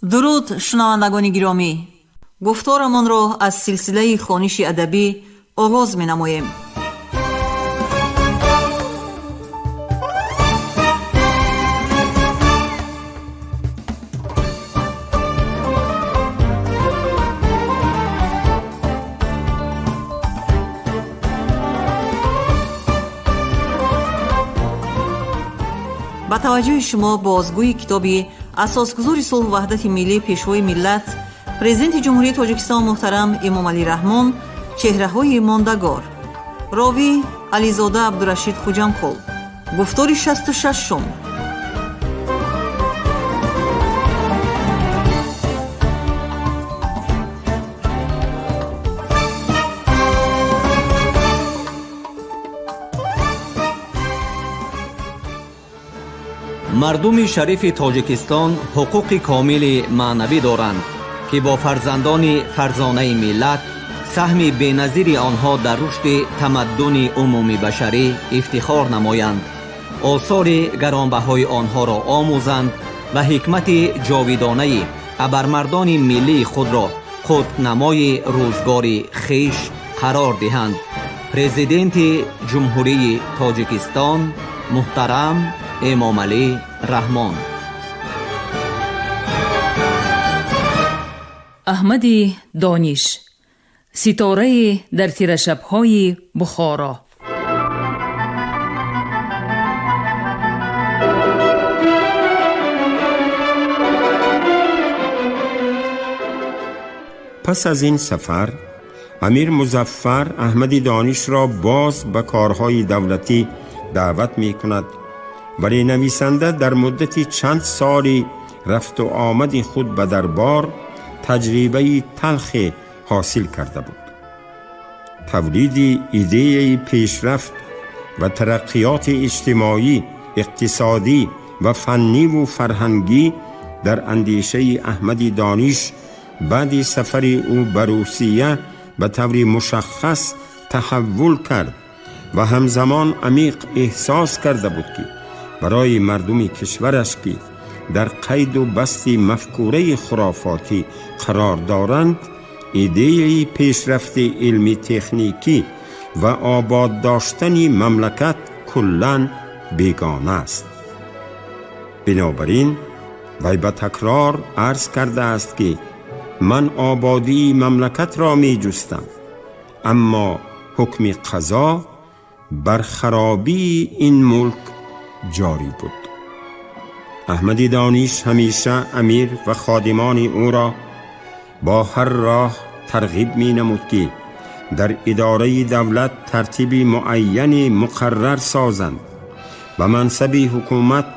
Дуруд, шунавандагони гиромӣ! Гуфторамонро аз силсилаи хониши адабӣ оғоз менамоем. Ба таваҷҷӯҳи шумо бозгӯи китоби асосгузори сулҳу ваҳдати миллӣ, Пешвои миллат, Президенти Ҷумҳурии Тоҷикистон муҳтарам Эмомалӣ Раҳмон «Чеҳраҳои мондагор». Ровӣ Ализода Абдурашид Хуҷамқул. Гуфтори 66-ум. Мардуми шарифи Тоҷикистон ҳуқуқи комили маънавӣ доранд, ки бо фарзандони фарзонаи миллат, саҳми беназири онҳо дар рушди тамаддуни умумибашарӣ ифтихор намоянд, осори гаронбаҳои онҳоро омӯзанд ва ҳикмати ҷовидонаи абармардони миллии худро қутбнамои рӯзгори хеш қарор диҳанд. Президенти Ҷумҳурии Тоҷикистон муҳтарам Эмомалӣ Раҳмон. Аҳмади Дониш, ситорае дар тирашабҳои Бухоро. Пас аз ин сафар Амир Музаффар Аҳмади Донишро боз ба корҳои давлатӣ даъват мекунад, вале нависанда дар муддати чанд соли рафту омади худ ба дарбор таҷрибаи талхе ҳосил карда буд. Тавлиди идеяи пешрафт ва тараққиёти иҷтимоӣ, иқтисодӣ ва фанниву фарҳангӣ дар андешаи Аҳмади Дониш баъди сафари ӯ ба Русия ба таври мушаххас таҳаввул кард ва ҳамзамон амиқ эҳсос карда буд, ки барои мардуми кишвараш, ки дар қайду басти мафкураи хурофотӣ қарор доранд, идеяи пешрафти илми техникӣ ва обод доштани мамлакат куллан бегона аст. Бинобар ин вай ба такрор арз кардааст, ки ман ободии мамлакатро меҷустам, аммо ҳукми қазо бар харобии ин мулк ҷорӣ буд. Аҳмади Дониш ҳамеша амир ва ходимони ӯро бо ҳар роҳ тарғиб менамуд, ки дар идораи давлат тартиби муайяне муқаррар созанд ва мансаби ҳукумат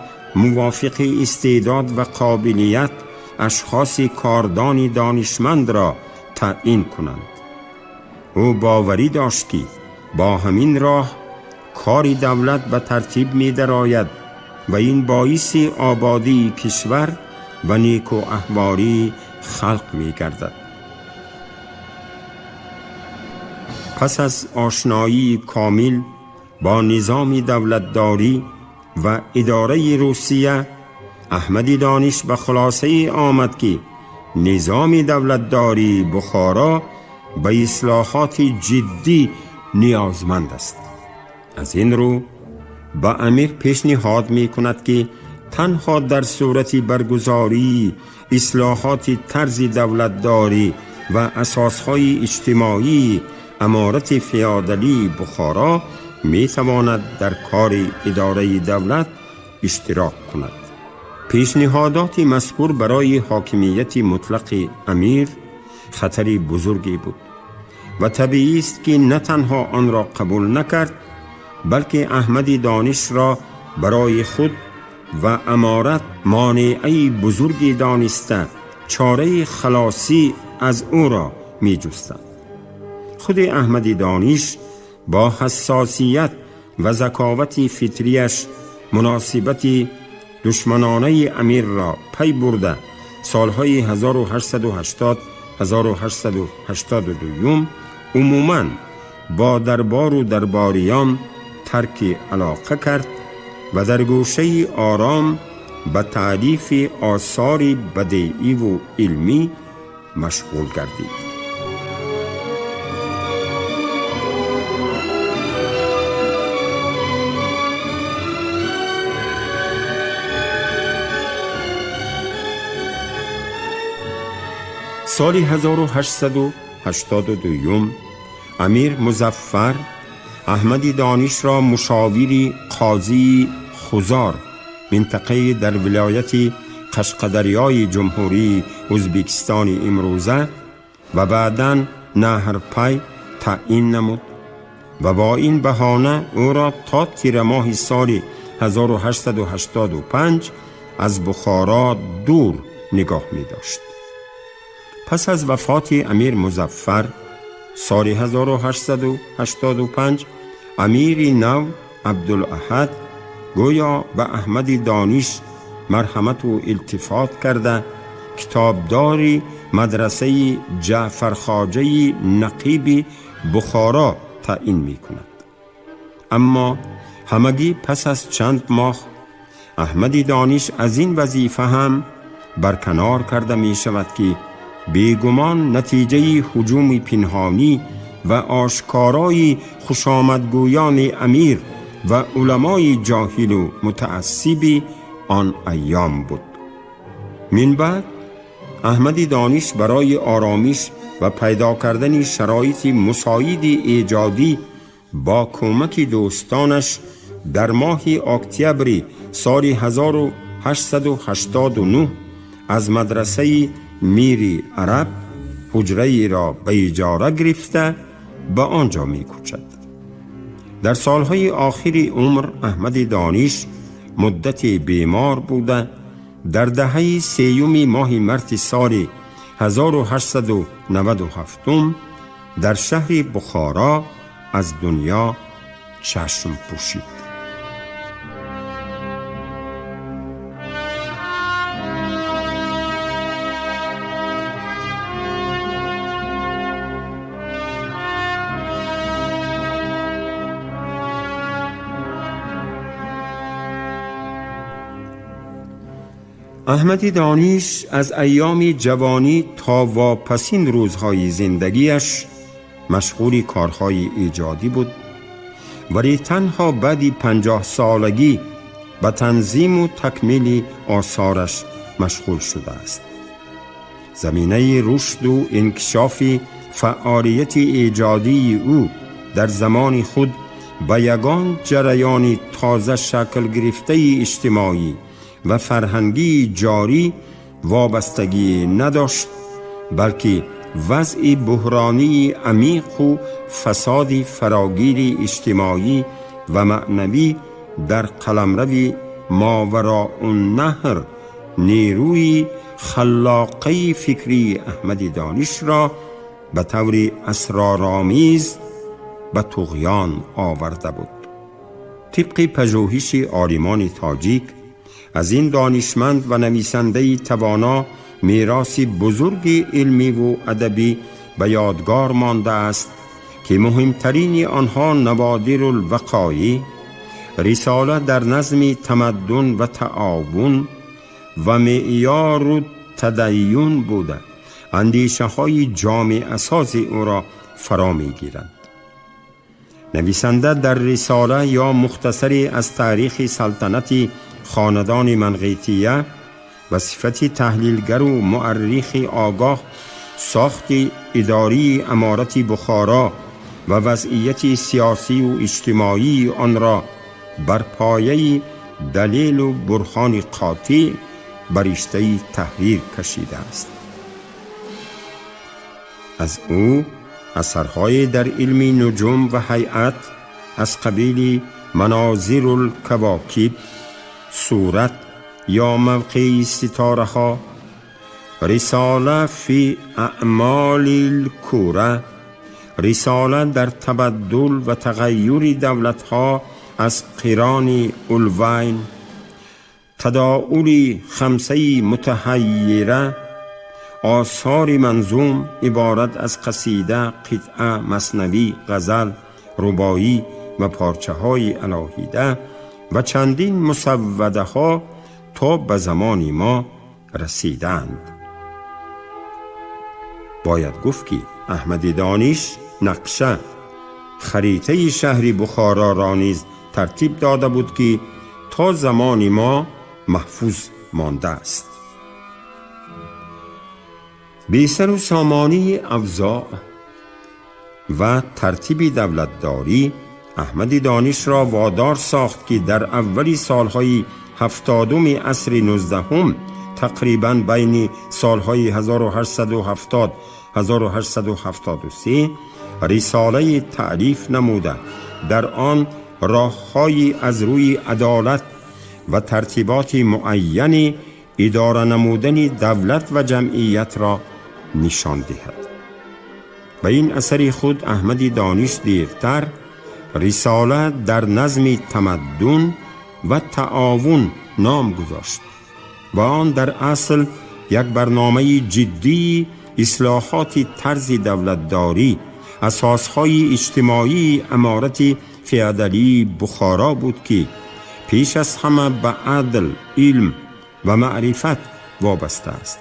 мувофиқи истеъдод ва қобилият ашхоси кордони донишмандро таъин кунанд. Ӯ боварӣ дошт, ки бо ҳамин роҳ кори давлат ба тартиб медарояд ва ин боиси ободии кишвар ва некуаҳвории халқ мегардад. Пас аз ошноии комил бо низоми давлатдорӣ ва идораи Русия, Аҳмади Дониш ба хулосае омад, ки низоми давлатдории Бухоро ба ислоҳоти ҷиддӣ ниёзманд аст. Аз ин рӯ ба амир пешниҳод мекунад, ки танҳо дар сурати баргузории ислоҳоти тарзи давлатдорӣ ва асосҳои иҷтимоии аморати феодалии Бухоро метавонад дар кори идораи давлат иштирок кунад. Пешниҳодоти мазкур барои ҳокимияти мутлақи амир хатари бузурге буд ва табиист, ки на танҳо онро қабул накард, балки Аҳмади Донишро барои худ ва аморат монеаи бузурге дониста, чораи халосӣ аз ӯро меҷустанд. Худи Аҳмади Дониш бо ҳассосият ва заковати фитрияш муносибати душманонаи амирро пай бурда, солҳои 1880 1882 умуман бо дарбору дарбориён тарки алоқа кард ва дар гӯшаи ором ба таълифи осори бадеиву илмӣ машғул гардид. Соли 1882 Амир Музаффар Аҳмади Донишро мушовири қозии Хузор, минтақаи дар вилояти Қашқадарёи Ҷумҳурии Ӯзбекистони имрӯза ва баъдан Наҳрпай таъин намуд ва бо ин баҳона ӯро то тирамоҳи соли 1885 аз Бухоро дур нигоҳ медошт. Пас аз вафоти Амир Музаффар соли 1885 амири нав Абдулаҳад гӯё ба Аҳмади Дониш марҳамату илтифот карда, китобдори мадрасаи Ҷаъфархоҷаи Нақиби Бухоро таъин мекунад. Аммо ҳамагӣ пас аз чанд моҳ Аҳмади Дониш аз ин вазифа ҳам барканор карда мешавад, ки бегумон натиҷаи ҳуҷуми пинҳонӣ ва ошкорои хушомадгӯёни амир ва уламои ҷоҳилу мутаассиби он айём буд. Мин баъд Аҳмади Дониш барои оромиш ва пайдо кардани шароити мусоиди эҷодӣ бо кӯмаки дӯстонаш дар моҳи октябри соли 1889 аз мадрасаи Мири Араб ҳуҷраеро ба иҷора гирифта ба он ҷо мекӯчад. Дар солҳои охири умр Аҳмади Дониш муддате бемор буда, дар даҳаи сеюми моҳи марти соли 1897 дар шаҳри Бухоро аз дунё чашм пӯшид. Аҳмади Дониш аз айёми ҷавонӣ то вопасин рӯзҳои зиндагиаш машғули корҳои эҷодӣ буд, вале танҳо баъди 50-солагӣ ба танзиму такмили осораш машғул шудааст. Заминаи рушду инкишофи фаъолияти эҷодии ӯ дар замони худ ба ягон ҷараёни тоза шакл гирифтаи иҷтимоӣ ва фарҳангии ҷорӣ вобастагӣ надошт, балки вазъи буҳронии амиқу фасоди фарогири иҷтимоӣ ва маънавӣ дар қаламрави Мовароуннаҳр нерӯи халлоқаи фикрии Аҳмади Донишро ба таври асроромез ба туғён оварда буд. Тибқи пажӯҳиши олимони тоҷик, аз ин донишманд ва нависандаи тавоно мероси бузурги илмиву адабӣ ба ёдгор мондааст, ки муҳимтарини онҳо Наводирулвақоӣ, рисола дар назми тамаддун ва таовун ва меъёру тадайюн буда, андешаҳои ҷомеасози ӯро фаро мегиранд. Нависанда дар рисола ё мухтасаре аз таърихи салтанати хонадони Манғития ба сифати таҳлилгару муаррихи огоҳ сохти идории аморати Бухоро ва вазъияти сиёсию иҷтимоии онро бар пояи далелу бурҳони қотеъ ба риштаи таҳрир кашидааст. Аз ӯ асарҳое дар илми нуҷум ва ҳайат аз қабили Манозирулкавокиб, сурат ё мавқеи ситораҳо, рисола фи аъмолил кура, рисола дар табаддул ва тағайюри давлатҳо аз қирони Улвайн, тадоули хамсаи мутаҳайира, осори манзум иборат аз қасида, қитъа, маснавӣ, ғазал, рубоӣ ва порчаҳои алоҳида ва чандин мусаввадаҳо تا به زمان ما رسیدند. باید گفت که احمد دانش نقشه خریطه شهر بخارا را نیز ترتیب داده بود که تا زمان ما محفوظ مانده است. بی سر و سامانی اوضاع و ترتیب دولتداری احمد دانش را وادار ساخت که در اولی سالهای 70 عصر 19 تقریباً بین سالهای 1870 1873 رساله تعریف نموده در آن راه‌های از روی عدالت و ترتیبات معین اداره نمودن دولت و جمعیت را نشان دهد. به این اثر خود احمد دانش دیرتر رساله در نظم تمدن و تعاون نام گذاشت و آن در اصل یک برنامه جدی اصلاحات طرز دولتداری، اساسهای اجتماعی امارت فئودالی بخارا بود که پیش از همه به عدل، علم و معرفت وابسته است.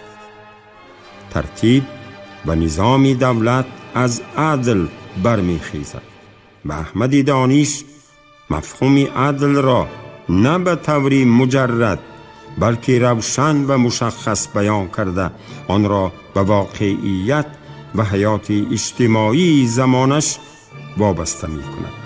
ترتیب و نظام دولت از عدل برمیخیزد و احمد دانش مفهوم عدل را نه به طور مجرد بلکه روشن و مشخص بیان کرده آن را به واقعیت و حیات اجتماعی زمانش وابسته می کند.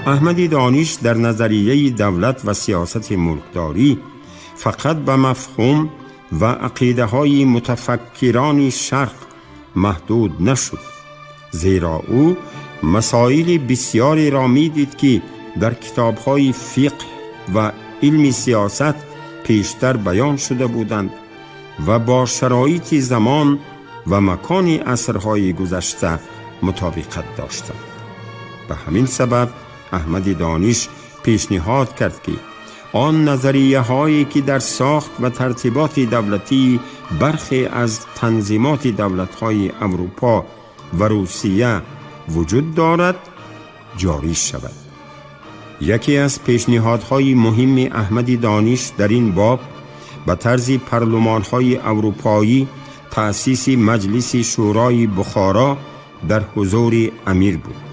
احمد دانش در نظریه دولت و سیاست ملکداری فقط به مفهوم و عقیده های متفکران شرق محدود نشد، زیرا او مسائل بسیاری را می دید که در کتاب های فقه و علم سیاست پیشتر بیان شده بودند و با شرایط زمان و مکان عصرهای گذشته مطابقت داشتند. به همین سبب احمد دانش پیشنهاد کرد که آن نظریه هایی که در ساخت و ترتیبات دولتی برخی از تنظیمات دولت های اروپا و روسیه وجود دارد جاری شود. یکی از پیشنهادهای مهم احمد دانش در این باب به طرز پارلمان های اروپایی تأسیس مجلس شورای بخارا در حضور امیر بود.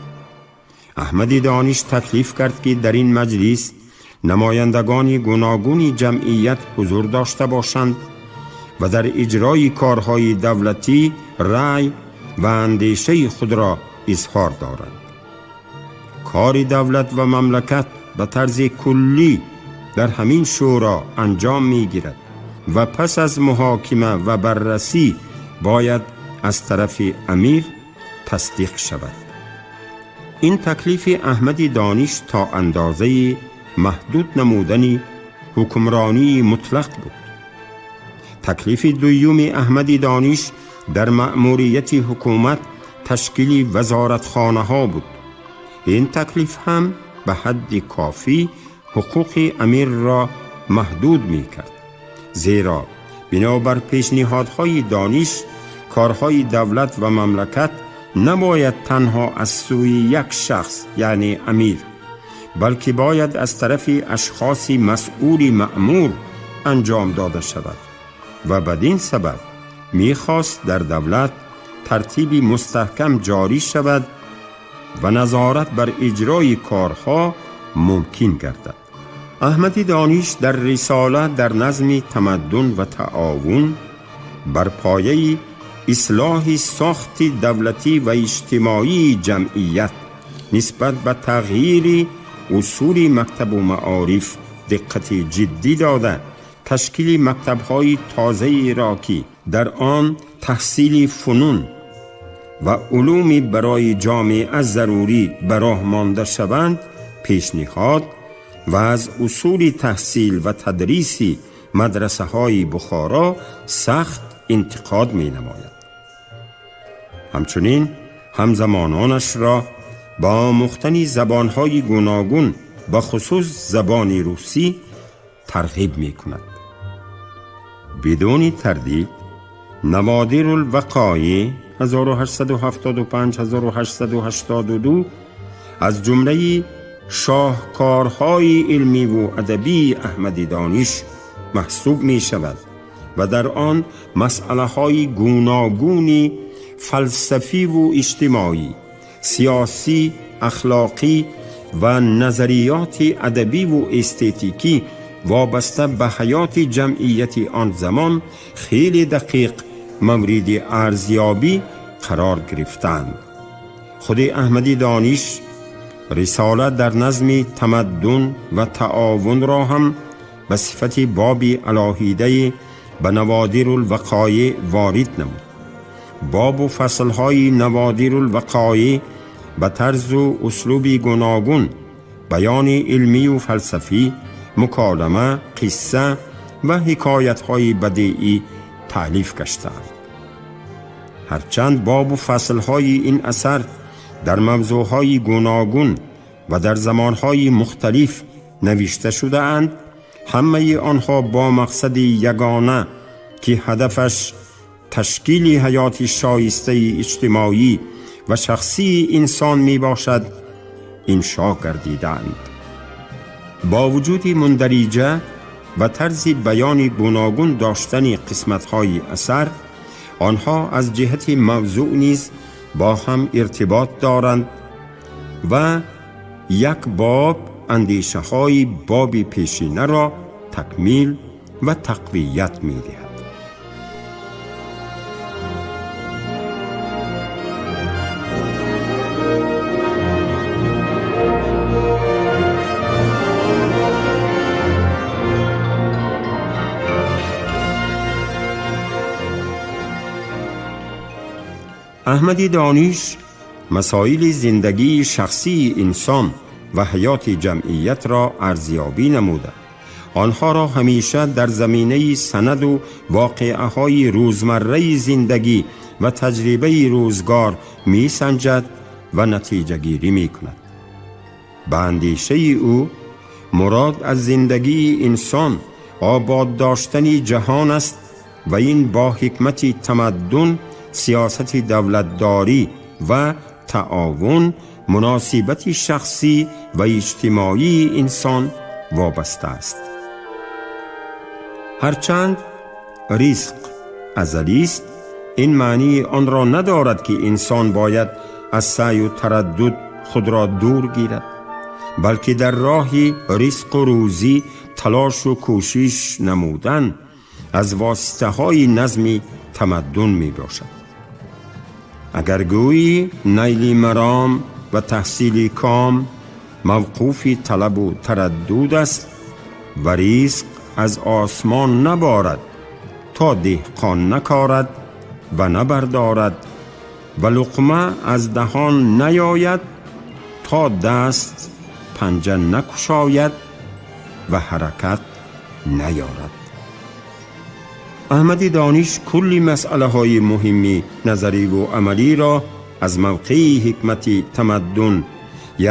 احمد دانش تکلیف کرد که در این مجلس نمایندگان گوناگون جمعیت حضور داشته باشند و در اجرای کارهای دولتی رأی و اندیشه خود را اظهار دارند. کار دولت و مملکت به طرز کلی در همین شورا انجام میگیرد و پس از محاکمه و بررسی باید از طرف امیر تصدیق شود. این تکلیف احمد دانش تا اندازه محدود نمودن حکمرانی مطلق بود. تکلیف دوم احمد دانش در مأموریت حکومت تشکیل وزارتخانه ها بود. این تکلیف هم به حد کافی حقوق امیر را محدود می کرد، زیرا بنابر پیشنهادهای دانش کارهای دولت و مملکت نباید تنها از سوی یک شخص یعنی امیر، بلکه باید از طرف اشخاص مسئول مأمور انجام داده شود و بدین سبب میخواست در دولت ترتیبی مستحکم جاری شود و نظارت بر اجرای کارها ممکن گردد. احمد دانش در رساله در نظم تمدن و تعاون بر پایه اصلاح ساخت دولتی و اجتماعی جمعیت نسبت به تغییر اصول مکتب و معارف دقت جدی داده تشکیل مکتب‌های تازه‌ای را که در آن تحصیل فنون و علوم برای جامعه ضروری براه مانده شوند پیشنهاد و از اصول تحصیل و تدریس مدرسه های بخارا سخت انتقاد می نماید. همچنین همزمانانش را با آموختن زبانهای گوناگون ба хусус забони русӣ тарғиб мекунад. Бидуни тардид, Наводирулвақоеъ 1875-1882 аз ҷумлаи шоҳкорҳои илмиву адабии Аҳмади Дониш маҳсуб мешавад ва дар он масъалаҳои гуногуни фалсафиву иҷтимоӣ, сиёсӣ, ахлоқӣ ва назариёти адабиву эстетикӣ вобаста ба ҳаёти ҷамъияти он замон хеле дақиқ мавриди арзёбӣ қарор гирифтанд. Худи Аҳмади Дониш рисола дар назми тамаддун ва таовунро ҳам ба сифати боби алоҳидае ба Наводирулвақоеъ ворид намуд. Бобу фаслҳои Наводирулвақоеъ ба тарзу услуби гуногун, баёни илмию фалсафӣ, муколама, қисса ва ҳикоятҳои бадеӣ таълиф гаштаанд. Ҳарчанд бобу фаслҳои ин асар дар мавзӯъҳои гуногун ва дар замонҳои мухталиф навишта шудаанд, ҳамаи онҳо бо мақсади ягона, ки ҳадафаш ташкили ҳаёти шоистаи иҷтимоӣ ва шахсии инсон мебошад, иншо гардидаанд. Бо вуҷуди мундариҷа ва тарзи баёни гуногун доштани қисматҳои асар, онҳо аз ҷиҳати мавзӯъ низ бо ҳам иртибот доранд ва як боб андешаҳои боби пешинаро такмил ва тақвият медиҳад. Аҳмади Дониш масоили зиндагии шахсии инсон ва ҳаёти ҷамъиятро арзёбӣ намуда, онҳоро ҳамеша дар заминаи санаду воқеаҳои рӯзмарраи зиндагӣ ва таҷрибаи рӯзгор месанҷад ва натиҷагирӣ мекунад. Ба андешаи ӯ, мурод аз зиндагии инсон обод доштани ҷаҳон аст ва ин бо ҳикмати тамаддун, сиёсати давлатдорӣ ва таовун, муносибати шахсӣ ва иҷтимоии инсон вобаста аст. Ҳарчанд ризқ азалист, ин маънии онро надорад, ки инсон бояд аз саъю тараддуд худро дур гирад, балки дар роҳи ризқу рӯзӣ талошу кӯшиш намудан аз воситаҳои назми тамаддун мебошад. Агар гӯӣ найли маром ва таҳсили ком мавқуфи талабу тараддуд аст ва ризқ аз осмон наборад то деҳқон накорад ва набардорад ва луқма аз даҳон наёяд то даст панҷа накушояд ва ҳаракат наёрад. Аҳмади Дониш кулли масъалаҳои муҳимми назариву амалиро аз мавқеи ҳикмати тамаддун,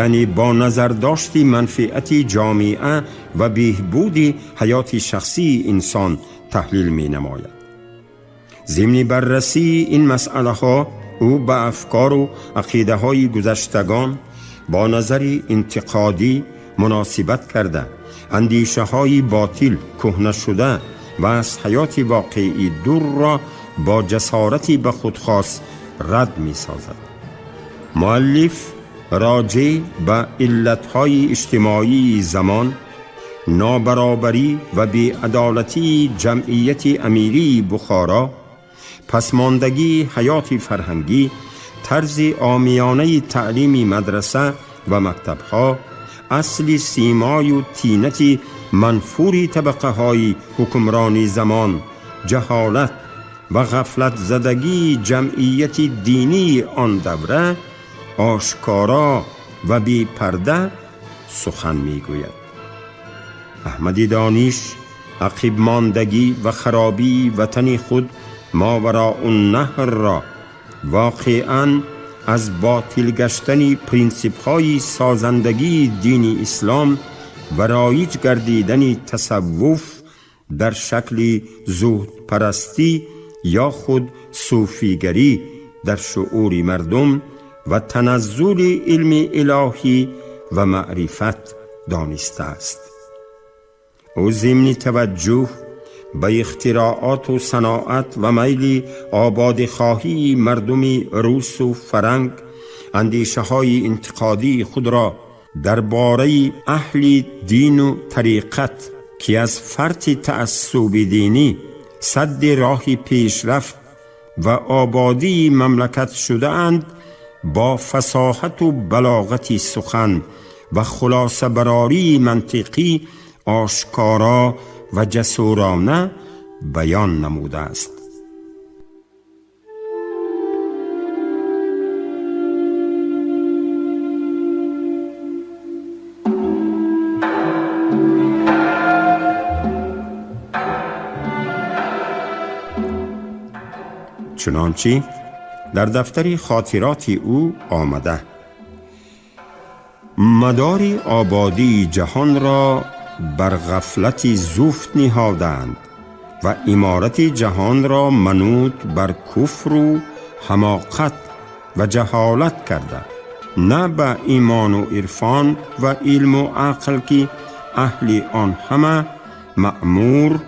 яъне бо назардошти манфиати ҷомеа ва беҳбуди ҳаёти шахсии инсон таҳлил менамояд. Зимни баррасии ин масъалаҳо, ӯ ба афкору ақидаҳои гузаштагон бо назари интиқодӣ муносибат карда, андешаҳои ботил, кӯҳнашуда ва аз ҳаёти воқеӣ дурро бо ҷасорати ба худ хос рад месозад. Муаллиф роҷеъ ба иллатҳои иҷтимоии замон, нобаробарӣ ва беадолатии ҷамъияти амирии Бухоро, пасмондагии ҳаёти фарҳангӣ, тарзи омиёнаи таълими мадраса ва мактабҳо, асли симою тинати манфури табақаҳои ҳукмрони замон, ҷаҳолат ва ғафлатзадагии ҷамъияти динии он давра ошкоро ва бепарда сухан мегӯяд. Аҳмади Дониш ақибмондагӣ ва харобии ватани худ Мовароуннаҳрро воқеан از باطل گشتن پرینسیپ های سازندگی دین اسلام و رایج گردیدن تصوف در شکل زهد پرستی یا خود صوفیگری در شعور مردم و تنزل علم الهی و معرفت دانسته است. او ضمن توجه به اختراعات و صناعت و میل آبادخواهی مردم روس و فرنگ اندیشه های انتقادی خود را درباره اهل دین و طریقت که از فرط تعصب دینی سد راه پیشرفت و آبادی مملکت شده اند با فصاحت و بلاغت سخن و خلاصه براری منطقی آشکارا و جسورانه بیان نموده است. چنانچه در دفتر خاطرات او آمده: مدار آبادی جهان را بر غفلت زفت نهادند و امارت جهان را منوط بر کفر و حماقت و جهالت کرده، نه به ایمان و عرفان و علم و عقل که اهل آن همه مأمور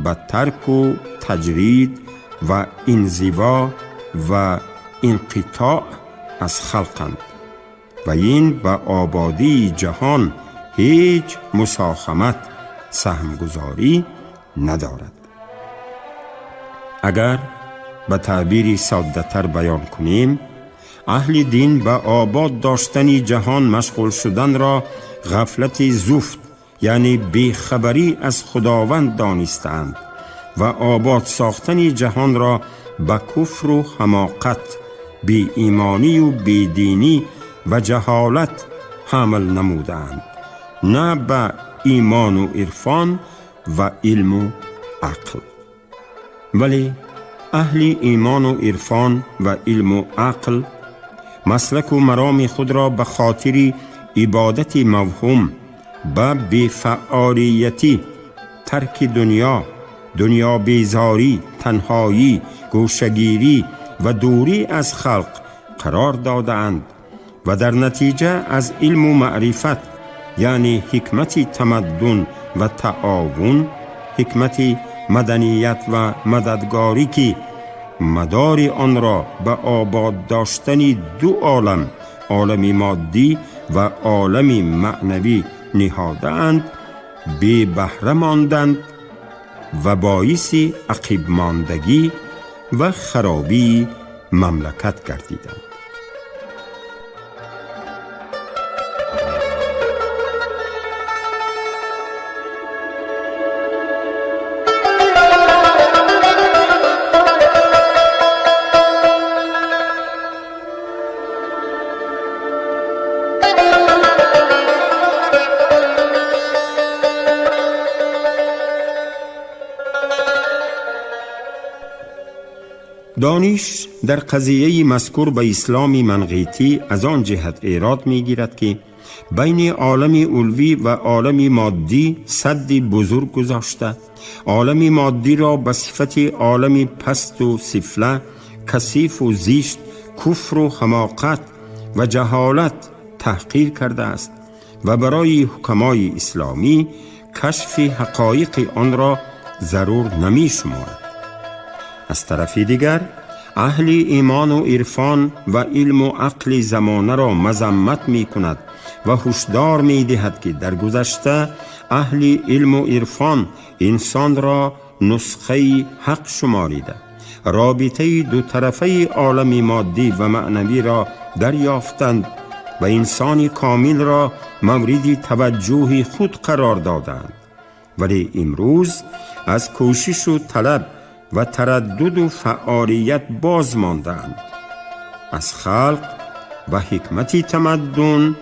به ترک و تجرید و انزوا و انقطاع از خلقند و این به آبادی جهان هیچ مساهمت سهمگذاری ندارد. اگر به تعبیر ساده تر بیان کنیم، اهل دین به آباد داشتن جهان مشغول شدن را غفلت زفت، یعنی بیخبری از خداوند دانستند و آباد ساختن جهان را به کفر و حماقت، بی ایمانی و بیدینی و جهالت حمل نمودند، نه به ایمان و عرفان و علم و عقل. ولی اهل ایمان و عرفان و علم و عقل مسلک و مرام خود را به خاطر عبادت موهوم به بی‌فعالیتی، ترک دنیا، دنیا بیزاری، تنهایی، گوشگیری و دوری از خلق قرار دادند و در نتیجه از علم و معرفت، یعنی حکمت تمدن و تعاون، حکمت مدنیت و مددگاری که مدار آن را به آباد داشتن دو عالم، عالم مادی و عالم معنوی نهادند، بی بهره ماندند و باعث عقب ماندگی و خرابی مملکت گردیدند. دانش در قضیه مذکور به اسلام منقیتی از آن جهت ایراد می‌گیرد که بین عالم علوی و عالم مادی سد بزرگ گذاشته، عالم مادی را به صفت عالم پست و سفله، کثیف و زشت، کفر و حماقت و جهالت تحقیر کرده است و برای حکمای اسلامی کشف حقایق آن را ضرور نمی شمارد. از طرف دیگر اهل ایمان و عرفان و علم و عقل زمانه را مذمت می کند و هشدار می دهد که در گذشته اهل علم و عرفان انسان را نسخه حق شماریده، رابطه دو طرفه عالم مادی و معنوی را دریافتند و انسان کامل را مورد توجه خود قرار دادند، ولی امروز از کوشش و طلب و تردد و فعالیت باز ماندند، از خلق و حکمت تمدن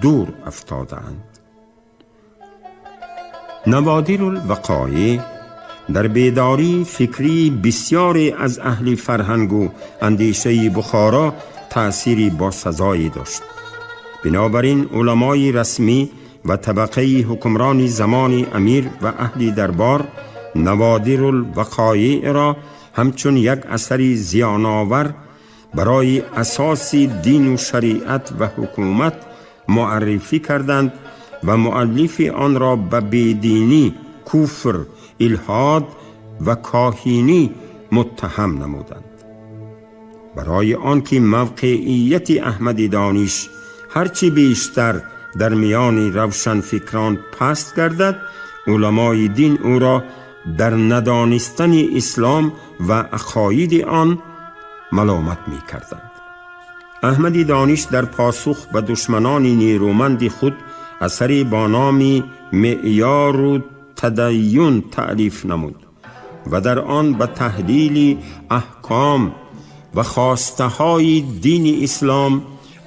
دور افتادند. نوادر الوقایع در بیداری فکری بسیاری از اهل فرهنگ و اندیشه بخارا таъсири босазое дошт. Бинобар ин уламои расмӣ ва табақаи ҳукмрони замони амир ва аҳли дарбор Наводирулвақоеъро ҳамчун як асари зиёновар барои асоси дину шариат ва ҳукумат муаррифӣ карданд ва муаллифи онро ба бединӣ, куфр, илҳод ва коҳинӣ муттаҳам намуданд. Барои он ки мавқеияти Аҳмади Дониш ҳарчи бештар дар миёни равшанфикрон паст гардад, уламои дин ӯро дар надонистани ислом ва ақоиди он маломат мекарданд. Аҳмади Дониш дар посух ба душманони нерӯманди худ асаре бо номи Меъёру тадайюн таълиф намуд ва дар он ба таҳлили аҳком ва хостаҳои дини ислом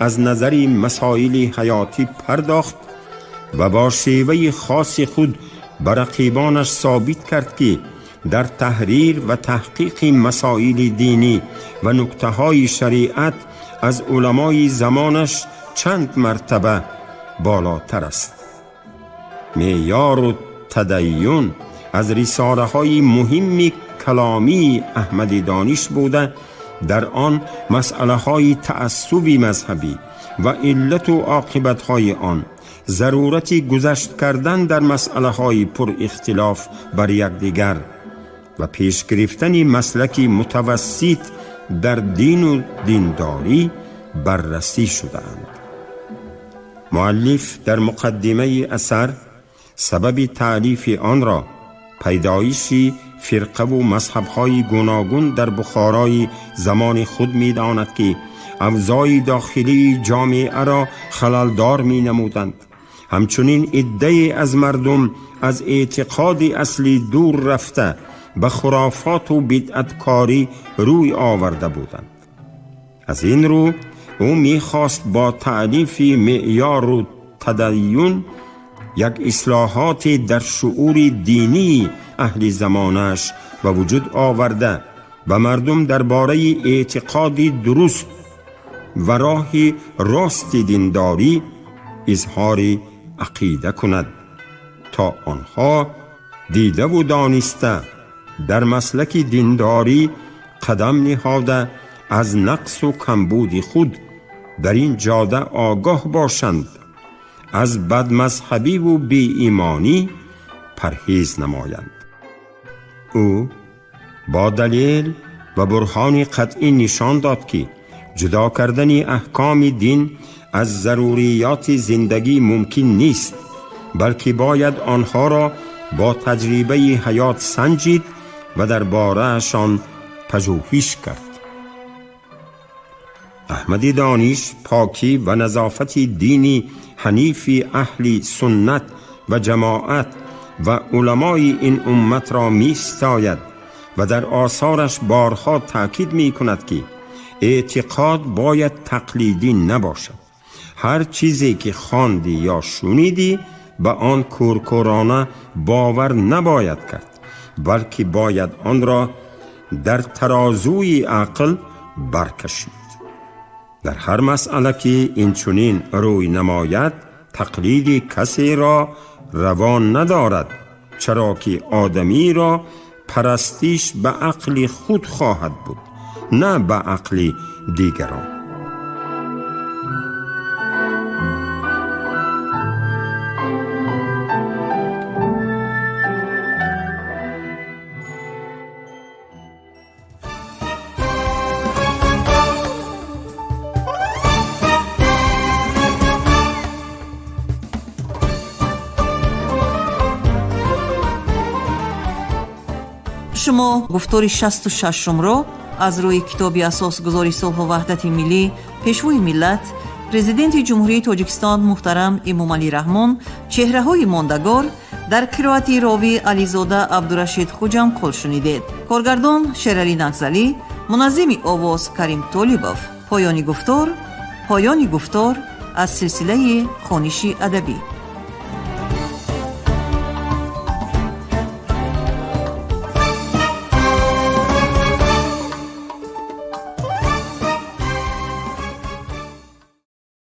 аз назари масоили ҳаётӣ пардохт ва бо шеваи хоси худ ба рақибонаш собит кард, ки дар таҳрир ва таҳқиқи масоили динӣ ва нуктаҳои шариат аз уламои замонаш чанд мартаба болотар аст. Меъёру тадайюн аз рисолаҳои муҳимми каломии Аҳмади Дониш буда, дар он масъалаҳои таассуби мазҳабӣ ва иллату оқибатҳои он, зарурати гузашт кардан дар масъалаҳои пурихтилоф бар якдигар ва пеш гирифтани маслаки мутавассит дар дину диндорӣ баррасӣ шудаанд. Муаллиф дар муқаддимаи асар сабаби таълифи онро пайдоиши фирқаву мазҳабҳои гуногун дар Бухорои замони худ медонад, ки авзои дохилии ҷомеаро халалдор менамуданд. Ҳамчунин иддае аз мардум аз эътиқоди аслӣ дур рафта, ба хурофоту бидъаткорӣ рӯй оварда буданд. Аз ин рӯ ӯ мехост бо таълифи Меъёру тадайюн як ислоҳоте дар шуъури динии аҳли замонаш ба вуҷуд оварда, ба мардум дар бораи эътиқоди дуруст ва роҳи рости диндорӣ изҳори ақида кунад, то онҳо дидаву дониста дар маслаки диндорӣ қадам ниҳода, аз нақсу камбуди худ дар ин ҷода огоҳ бошанд, аз бадмазҳабиву беимонӣ парҳез намоянд. Ӯ бо далел ва бурҳони қатъӣ нишон дод, ки ҷудо кардани аҳкоми дин аз заруриёти зиндагӣ мумкин нест, балки бояд онҳоро бо таҷрибаи ҳаёт санҷид ва дар бораашон пажӯҳиш кард. Аҳмади Дониш покӣ ва назофати дини ҳанифи аҳли суннат ва ҷамоат ва уламои ин умматро местояд ва дар осораш борҳо таъкид мекунад, ки эътиқод бояд тақлидӣ набошад. Ҳар чизе ки хондӣ ё шунидӣ, ба он кӯркӯрона бовар набояд кард, балки бояд онро дар тарозуи ақл баркашид. Дар ҳар масъала ки инчунин рӯй намояд, тақлиди касеро раво надорад, чаро ки одамиро парастиш ба ақли худ хоҳад буд, на ба ақли дигарон. Шумо гуфтори 66-умро аз рӯи китоби Асосгузори сулҳу ваҳдати миллӣ, Пешвои миллат, Президенти Ҷумҳурии Тоҷикистон муҳтарам Эмомалӣ Раҳмон «Чеҳраҳои мондагор» дар қироати ровӣ Ализода Абдурашид Хуҷамқул шунидед. Коргардон Шералӣ Нақзалӣ, муназзими овоз Карим Толибов. Поёни гуфтор, поёни гуфтор аз силсилаи хониши адабӣ.